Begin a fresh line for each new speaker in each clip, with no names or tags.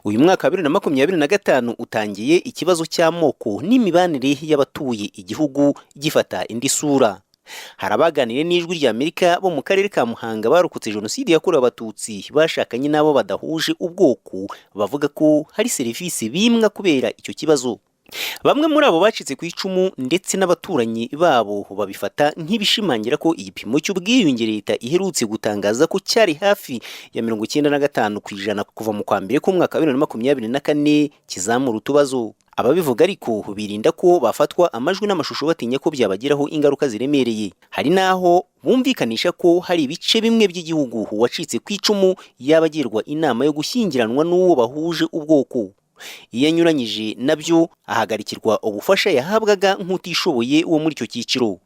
Uyu mwaka wa 2025 utangiye ikibazo cy'amoko n'imibanire y'abatuye igihugu gifata indi sura. Hari abaganiriye n'Ijwi ry'Amerika bo mu karere ka Muhanga barokotse Jenoside yakorewe Abatutsi bashakanye n'abo badahuje ubwoko, bavuga ko hari serivisi bimwa kubera icyo kibazo. Bamwe muri abo bacitse ku icumu ndetse n'abaturanyi babo babifata nk'ibishimangira ko igipimo cy'ubwiyunge leta iherutse gutangaza ko cyari hafi ya 95% kuva mu kwa mbere k'umwaka wa 2024 kizamura utubazo. Ababivuga ariko birinda ko bafatwa amajwi n'amashusho, batinya ko byabagiraho ingaruka ziremereye. Hari n'aho bumvikanisha ko hari ibice bimwe by'igihugu uwacitse ku icumu yaba agirwa inama yo gushyingiranwa n'uwo bahuje ubwoko. Iyo anyuranyije nabyo, ahagarikirwa ubufasha yahabwaga nk'utishoboye wo muri icyo cyiciro.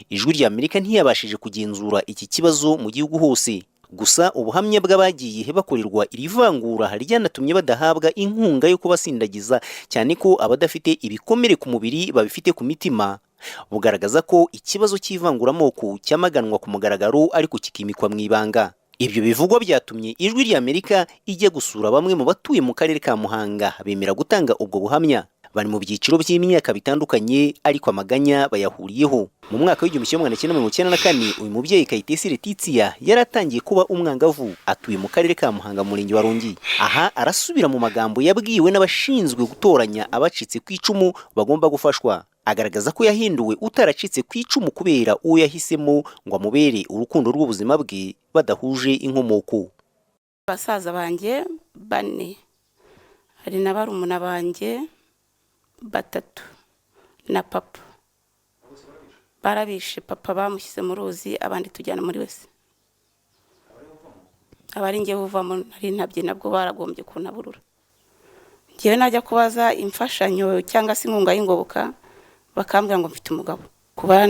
Ijwi ry'Amerika ntiyabashije kugenzura iki kibazo mu gihugu hose. Gusa ubuhamya bw'abagiye bakorerwa iri vangura ryanatumye badahabwa inkunga yo kubasindagiza, cyane ko abadafite ibikomere ku mubiri babifite ku mitima, bugaragaza ko ikibazo cy'ivanguramoko cyamaganwa ku mugaragaro ariko kikimikwa mu ibanga. Ibyo bivugwa byatumye Ijwi ry'Amerika ijya gusura bamwe mu batuye mu karere ka Muhanga, bemera gutanga ubwo buhamya. Bari mu byiciro by'imyaka bitandukanye, ariko amaganya bayahuriyeho. Mu mwaka wa 1994, uyu mubyeyi Kayitesi Letitia yari atangiye kuba umwangavu, atuye mu karere ka Muhanga, mu murenge wa Rongi. Aha arasubira mu magambo yabwiwe n'abashinzwe gutoranya abacitse ku icumu bagomba gufashwa, agaragaza ko yahinduwe utaracitse ku icumu kubera uwo yahisemo ngo amubere urukundo rw'ubuzima bwe badahuje inkomoko.
Basaza banjye bane, hari na barumuna banjye batatu na papa barabishe. Papa bamushyize mu ruzi, abandi tujyana muri wese. Abari njyewe uvamo, nari ntabye, nabwo baragombye kuntaburura. Njyewe najya kubaza imfashanyo cyangwa se inkunga y'ingoboka, bakambwira ngo mfite umugabo. Kuba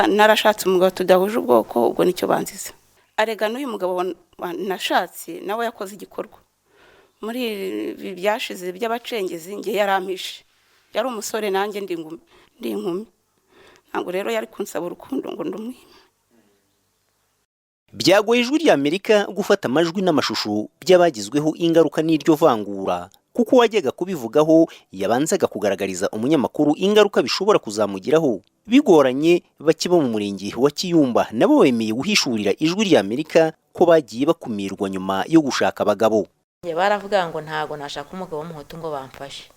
narashatse umugabo tudahuje ubwoko, ubwo nicyo banziza. Arega n'uyu mugabo nashatse nawe yakoze igikorwa muri ibi byashize by'abacengezi. Njye yarampishe, yari umusore nanjye ndi inkumi, ntabwo rero yari kunsaba urukundo ngo ndumwime.
Byagoye Ijwi ry'Amerika gufata amajwi n'amashusho by'abagizweho ingaruka n'iryo vangura, kuko uwajyaga kubivugaho yabanzaga kugaragariza umunyamakuru ingaruka bishobora kuzamugiraho. Bigoranye, bake bo mu murenge wa Kiyumba nabo bemeye guhishurira Ijwi ry'Amerika ko bagiye bakumirwa nyuma yo gushaka abagabo.
Baravuga ngo ntago nashaka umugabo w'umuhutu ngo bamfashe.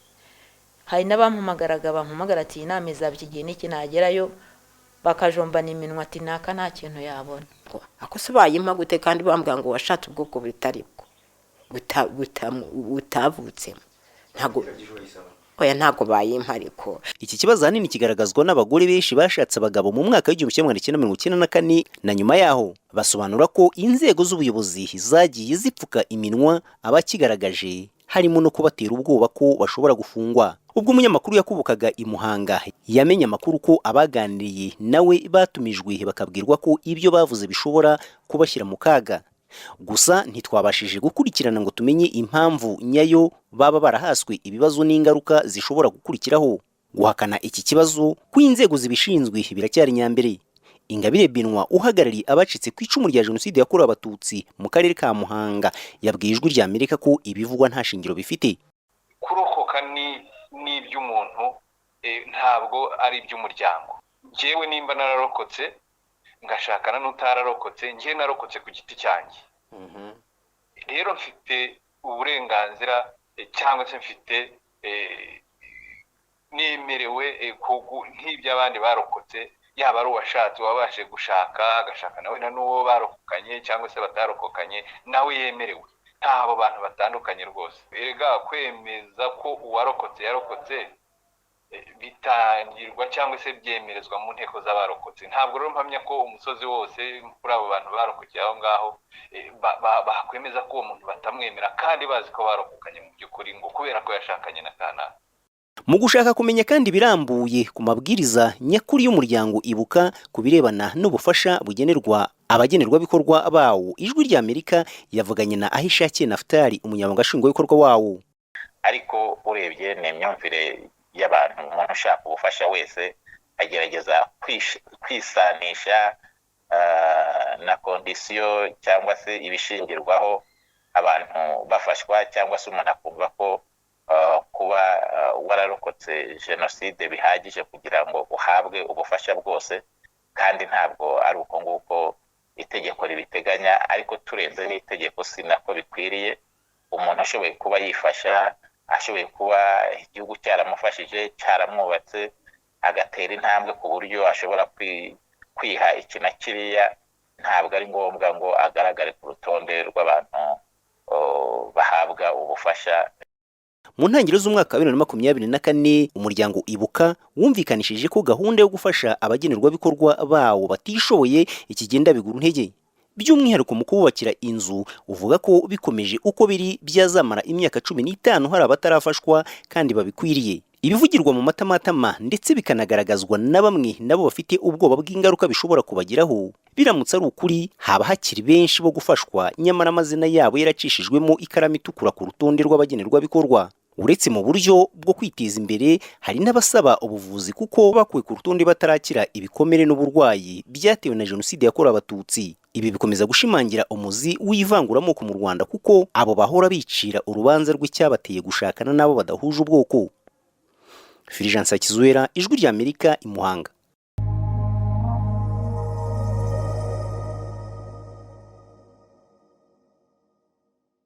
Hari n'abampamagaraga, bampamagara ati: "Inama izaba iki gihe n'iki." Nagerayo bakajombana iminwa ati: "Naka nta kintu yabona."
Ako se bayimpa gute kandi bambwira ngo washatse ubwoko butari bwo, butavutsemo? Ntabwo, oya, ntabwo bayimpa ariko.
Iki kibazo ahanini kigaragazwa n'abagore benshi bashatse abagabo mu mwaka wa 1994 na nyuma yaho. Basobanura ko inzego z'ubuyobozi zagiye zipfuka iminwa abakigaragaje, harimo no kubatera ubwoba ko bashobora gufungwa. Ubwo umunyamakuru yakubukaga i Muhanga, yamenye amakuru ko abaganiriye nawe batumijwe, bakabwirwa ko ibyo bavuze bishobora kubashyira mu kaga. Gusa ntitwabashije gukurikirana ngo tumenye impamvu nyayo baba barahaswe ibibazo n'ingaruka zishobora gukurikiraho. Guhakana iki kibazo kw'inzego zibishinzwe biracyari nyambere. Ingabire Binwa, uhagarariye abacitse ku icumu rya Jenoside yakorewe Abatutsi mu karere ka Muhanga, yabwiye Ijwi ry'Amerika ko ibivugwa nta shingiro bifite.
Kurokoka ni iby'umuntu, ntabwo ari iby'umuryango. Njyewe nimba nararokotse ngashakana n'utararokotse, njye narokotse ku giti cyanjye. Rero mfite uburenganzira cyangwa se mfite, nemerewe nk'iby'abandi barokotse, yaba ari uwashatse, uwabashe gushaka agashaka nawe na n'uwo barokokanye cyangwa se batarokokanye, nawe yemerewe. Abo bantu batandukanye rwose. Erega kwemeza ko uwarokotse yarokotse bitangirwa cyangwa se byemerezwa mu nteko z'abarokotse. Ntabwo rero mpamya ko umusozi wose kuri abo bantu barokokeye aho ngaho bakwemeza ko uwo muntu batamwemera kandi bazi ko barokokanye mu by'ukuri, ngo kubera ko yashakanye na kanaka.
Mu gushaka kumenya kandi birambuye ku mabwiriza nyakuri y'umuryango Ibuka ku birebana n'ubufasha bugenerwa abagenerwabikorwa bawo, Ijwi ry'Amerika yavuganye na Ahishakiye Naftali, umunyamabanga nshingwabikorwa wawo.
Ariko urebye ni imyumvire y'abantu. Umuntu ushaka ubufasha wese agerageza kwisanisha na condition cyangwa se ibishingirwaho. abantu bafashwa, cyangwa se umuntu akumva ko kuba wararokotse jenoside bihagije kugira ngo uhabwe ubufasha bwose, kandi ntabwo ari uko nguko itegeko ribiteganya. Ariko turenze n'itegeko si nako bikwiriye. Umuntu ashoboye kuba yifasha, ashoboye kuba igihugu cyaramufashije, cyaramwubatse, agatera intambwe ku buryo ashobora kwiha iki na kiriya, ntabwo ari ngombwa ngo agaragare ku rutonde rw'abantu bahabwa ubufasha.
Mu ntangiriro z'umwaka wa 2024, umuryango Ibuka wumvikanishije ko gahunda yo gufasha abagenerwabikorwa bawo batishoboye ikigenda bigura intege, by'umwihariko mu kububakira inzu. Uvuga ko bikomeje uko biri byazamara imyaka 15 hari abatarafashwa kandi babikwiriye. Ibivugirwa mu matamatama ndetse bikanagaragazwa na bamwe nabo bafite ubwoba bw'ingaruka bishobora kubageraho biramutse ari ukuri, haba hakiri benshi bo gufashwa nyamara amazina yabo yaracishijwemo ikaramu itukura ku rutonde rw'abagenerwabikorwa. Uretse mu buryo bwo kwiteza imbere, hari n'abasaba ubuvuzi kuko bakuwe ku rutonde batarakira ibikomere n'uburwayi byatewe na Jenoside yakorewe Abatutsi. Ibi bikomeza gushimangira umuzi w'ivanguramoko mu Rwanda, kuko abo bahora bicira urubanza rw'icyabateye gushakana n'abo badahuje ubwoko. Fulgence Hakizwera, Ijwi ry'Amerika, i Muhanga.